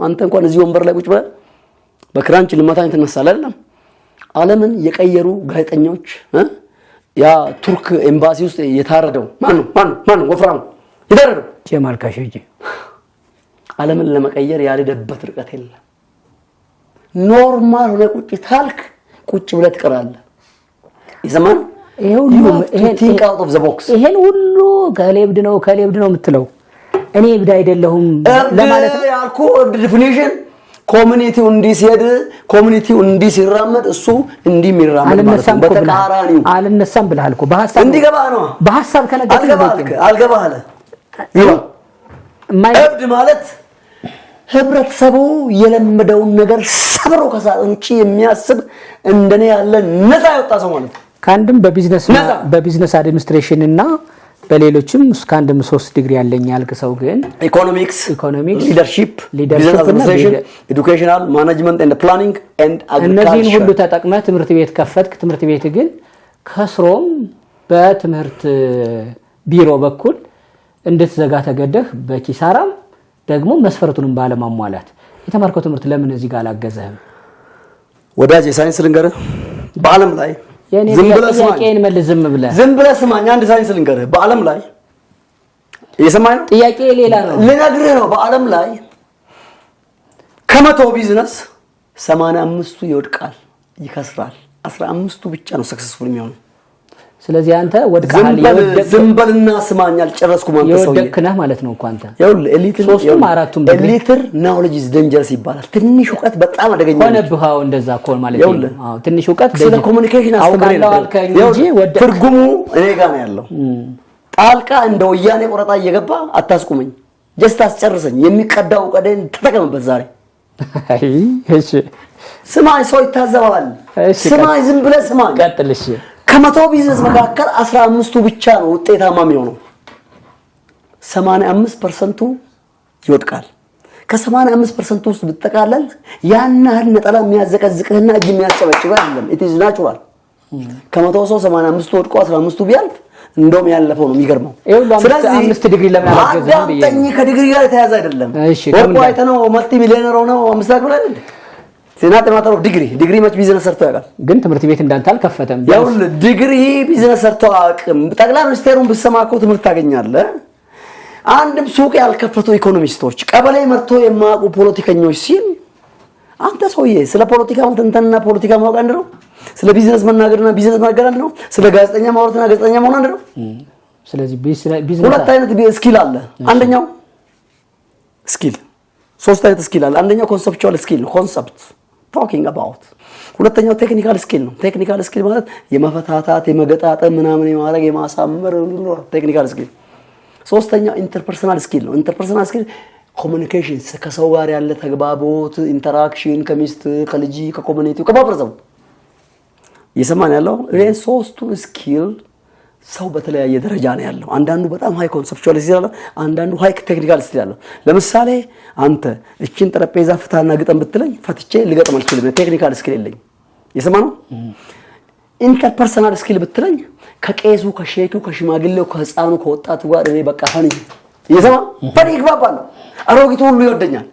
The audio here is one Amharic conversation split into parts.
አንተ እንኳን እዚህ ወንበር ላይ ቁጭ ብለህ በክራንች ልመታኝ ትነሳለህ አይደለም? ዓለምን የቀየሩ ጋዜጠኞች፣ ያ ቱርክ ኤምባሲ ውስጥ የታረደው ማነው? ማነው? ማነው? ወፍራሙ የታረደው? ጀማል ካሾጂ። ዓለምን ለመቀየር ያልሄደበት ርቀት የለም። Normal ሆነ ቁጭ ታልክ ቁጭ ብለህ ትቀራለህ። የሰማህ ይሄ ሁሉ think out of the box። ይሄን ሁሉ ከሌ እብድ ነው፣ ከሌ እብድ ነው የምትለው እኔ እብድ አይደለሁም ለማለት ነው። ያልኩህ እብድ definition community ው እንዲህ ሲሄድ፣ community ው እንዲህ ሲራመድ፣ እሱ እንዲህ የሚራመድ ማለት አልነሳም ነው። እኮ ብለሃል። በተቃራኒው አልነሳም ብለሃል እኮ። በሀሳብ እንዲገባህ ነው። በሀሳብ ከነገርከኝ አልገባህ በቂ ነው። አልገባህ አለ። ይባ እብድ ማለት ህብረተሰቡ የለመደውን ነገር ሰብሮ ከሳጥን ውጭ የሚያስብ፣ እንደኔ ያለ ነፃ የወጣ ሰው ማለት ነው። ከአንድም በቢዝነስ ነፃ። በ business administration እና በሌሎችም እስከ አንድም ሶስት ዲግሪ ያለኝ ያልክ ሰው ግን ኢኮኖሚክስ፣ ኢኮኖሚክስ፣ leadership፣ leadership business እና administration፣ educational management and planning and እነዚህን ሁሉ agriculture። ተጠቅመህ ትምህርት ቤት ከፈትክ። ትምህርት ቤት ግን ከስሮም በትምህርት ቢሮ በኩል እንድትዘጋ ተገደህ፣ በኪሳራም ደግሞ መስፈርቱንም ባለማሟላት፣ የተማርከው ትምህርት ለምን እዚህ ጋር አላገዘህም? ወዳጅ፣ የሳይንስ ልንገርህ፣ በዓለም ላይ የእኔ ዝም ብለህ ስማኝ። ጥያቄን መልስ ዝም ብለህ። ዝም ብለህ ስማኝ። አንድ ሳይንስ ልንገርህ፣ በዓለም ላይ፣ እየሰማኝ ነው? ጥያቄ ሌላ ነው። ልነግርህ ነው። በዓለም ላይ ከ100 ቢዝነስ 85ቱ ይወድቃል፣ ይከስራል። 15ቱ ብቻ ነው successful የሚሆነው። ስለዚህ አንተ ወድቀሃል። ዝም በልና ስማኝ፣ አልጨረስኩም። አንተ ሰውዬ። የወደቅክ ነህ ማለት ነው እኮ አንተ። ይኸውልህ elite ሶስቱም አራቱም ዲግሪ። Little knowledge is dangerous ይባላል። ትንሽ እውቀት በጣም አደገኛ ነው። ሆነብህ። አዎ፣ እንደዛ እኮ ማለት ነው። ይኸውልህ፣ አዎ፣ ትንሽ እውቀት ስለ communication አስተምሬ አውቃለሁ ነበር። አልከኝ እንጂ ይኸውልህ፣ ወደቅክ። ትርጉሙ እኔ ጋር ነው ያለው። ጣልቃ እንደ ወያኔ ቆረጣ እየገባ አታስቁመኝ። Just አስጨርሰኝ። የሚቀዳው እውቀቴን ተጠቀምበት ዛሬ። አይ፣ እሺ። ስማኝ፣ ሰው ይታዘባል። እሺ፣ ስማኝ፣ ዝም ብለህ ስማኝ። ቀጥል። እሺ። ከ100 ቢዝነስ መካከል 15ቱ ብቻ ነው ውጤታማ የሚሆነው። 85% ኡ ይወድቃል። ከ85% ኡ ውስጥ ብትጠቃለል ያን ያህል ነጠላ የሚያዘቀዝቅህና እጅ የሚያስጨበጭብህ አይደለም። It is natural። ከ100 ሰው 85ቱ ወድቆ 15ቱ ቢያልፍ እንደውም ያለፈው ነው የሚገርመው። ይሄ ሁሉ አምስት ዲግሪ ለምን አላገዘህም ብዬ ነው። አዳምጠኝ፣ ከዲግሪ ጋር የተያዘ አይደለም። እሺ፣ ወርቁ ከምን ጋር? አይተነው multi millionaire ሆነው አምስት ክፍል አይደል? It's not matter of degree። ዲግሪ መች ቢዝነስ ሰርቶ ያውቃል? ግን ትምህርት ቤት እንዳንተ አልከፈተም። ይኸውልህ፣ ዲግሪ ቢዝነስ ሰርቶ አያውቅም። ጠቅላይ ሚኒስቴሩን ብትሰማ እኮ ትምህርት ታገኛለህ። አንድም ሱቅ ያልከፈቱ ኢኮኖሚስቶች፣ ቀበሌ መርቶ የማያውቁ ፖለቲከኞች ሲል፣ አንተ ሰውዬ፣ ስለ ፖለቲካ መተንተንና ፖለቲካ ማወቅ አንድ ነው። ስለ ቢዝነስ መናገርና ቢዝነስ መናገር አንድ ነው። ስለ ጋዜጠኛ ማውራትና ጋዜጠኛ መሆን አንድ ነው። ስለዚህ ቢዝነስ ሁለት አይነት skill አለ። አንደኛው skill፣ ሶስት አይነት skill አለ። አንደኛው conceptual skill ነው፣ concept talking about። ሁለተኛው technical skill ነው። Technical skill ማለት የመፈታታት፣ የመገጣጠም፣ ምናምን የማድረግ፣ የማሳመር technical skill። ሶስተኛው interpersonal skill ነው። Interpersonal skill communication፣ ከሰው ጋር ያለ ተግባቦት፣ interaction ከሚስት፣ ከልጅ፣ ከ community ው፣ ከማህበረሰቡ። እየሰማን ያለው ይሄን ሶስቱን skill ሰው በተለያየ ደረጃ ነው ያለው። አንዳንዱ በጣም high conceptual skill አለው፣ አንዳንዱ high technical skill አለው። ለምሳሌ አንተ እችን ጠረጴዛ ፍታና ግጠም ብትለኝ ፈትቼ ልገጥም አልችልም። Technical skill የለኝም። የሰማ ነው። Interpersonal skill ብትለኝ ከቄሱ፣ ከሼኩ፣ ከሽማግሌው፣ ከህፃኑ፣ ከወጣቱ ጋር እኔ በቃ funny፣ እየሰማ funny ይግባባለሁ። አሮጊቱ ሁሉ ይወደኛል።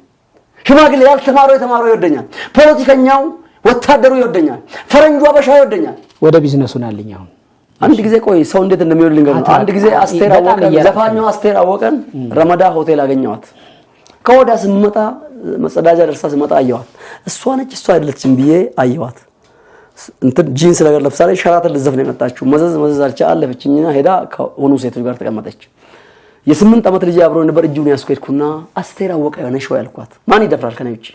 ሽማግሌ፣ ያልተማረው የተማረው ይወደኛል። ፖለቲከኛው፣ ወታደሩ ይወደኛል። ፈረንጁ፣ አበሻ ይወደኛል። ወደ ቢዝነሱ ናልኝ አሁን። አንድ ጊዜ፣ ቆይ፣ ሰው እንዴት እንደሚወድ ልንገርህ። አንድ ጊዜ አስቴር በጣም አወቀን፣ እየራቅን። ዘፋኟ አስቴር አወቀን ረመዳ ሆቴል አገኘዋት። ከወዲያ ስመጣ መጸዳጃ ደርሳ ስመጣ አየዋት። እሷ ነች እሷ አይደለችም ብዬ አየዋት። እንትን ጂንስ ነገር ለብሳለች። ሸራተን ልትዘፍን ነው የመጣችው። መዘዝ መዘዝ አልቻ አለፈችኝና ሄዳ ከሆኑ ሴቶች ጋር ተቀመጠች። የ8 ዓመት ልጅ አብሮ ነበር። እጁን ያዝኩ፣ ሄድኩና አስቴር አወቀ ነሽ ወይ አልኳት። ማን ይደፍራል ከኔ ውጭ?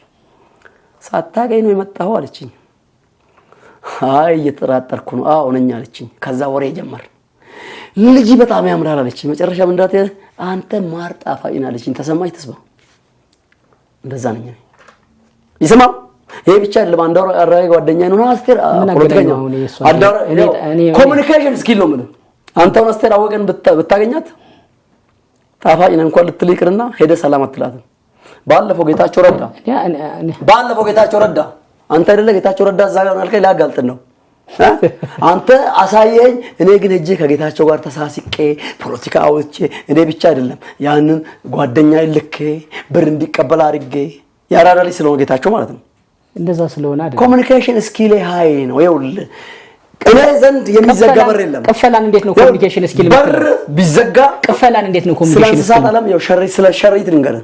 ሳታገኝ ነው የመጣኸው አለችኝ። አይ፣ እየተጠራጠርኩ ነው። አዎ ነኝ አለችኝ። ከዛ ወሬ ጀመር። ልጅ በጣም ያምራል አለችኝ። መጨረሻ ምንዳት አንተ ማር ጣፋጭ ነህ አለችኝ። ተሰማች ተስማ እንደዛ ነኝ እኔ። ይሰማው ይሄ ብቻ አይደለም። አንድ አራዊ ጓደኛ ነው አስቴር ምን ፖለቲከኛ አገናኘው አሁን የእሷ? Communication skill ነው የምልህ። አንተ አሁን አስቴር አወቀን ብታገኛት ጣፋጭ ነህ እንኳን ልትል ይቅርና ሄደህ ሰላም አትላትም። ባለፈው ጌታቸው ረዳ፣ አንተ አይደለ ጌታቸው ረዳ እዛ ጋር አልከኝ፣ ላጋልጥን ነው እ? አንተ አሳየኝ። እኔ ግን ሄጄ ከጌታቸው ጋር ተሳስቄ ፖለቲካ አውጥቼ፣ እኔ ብቻ አይደለም፣ ያንን ጓደኛ ልኬ ብር እንዲቀበል አድርጌ የአራዳ ልጅ ስለሆነ ጌታቸው ማለት ነው። እንደዛ ስለሆነ አይደለም። Communication skill ኤ high ነው። ይኸውልህ፣ እኔ ዘንድ የሚዘጋ በር የለም። ቅፈላን እንዴት ነው communication skill? በር ቢዘጋ ቅፈላን እንዴት ነው ስለ communication እንስሳት skill? ዓለም ያው ሸሪት፣ ስለ ሸሪት ልንገርህ።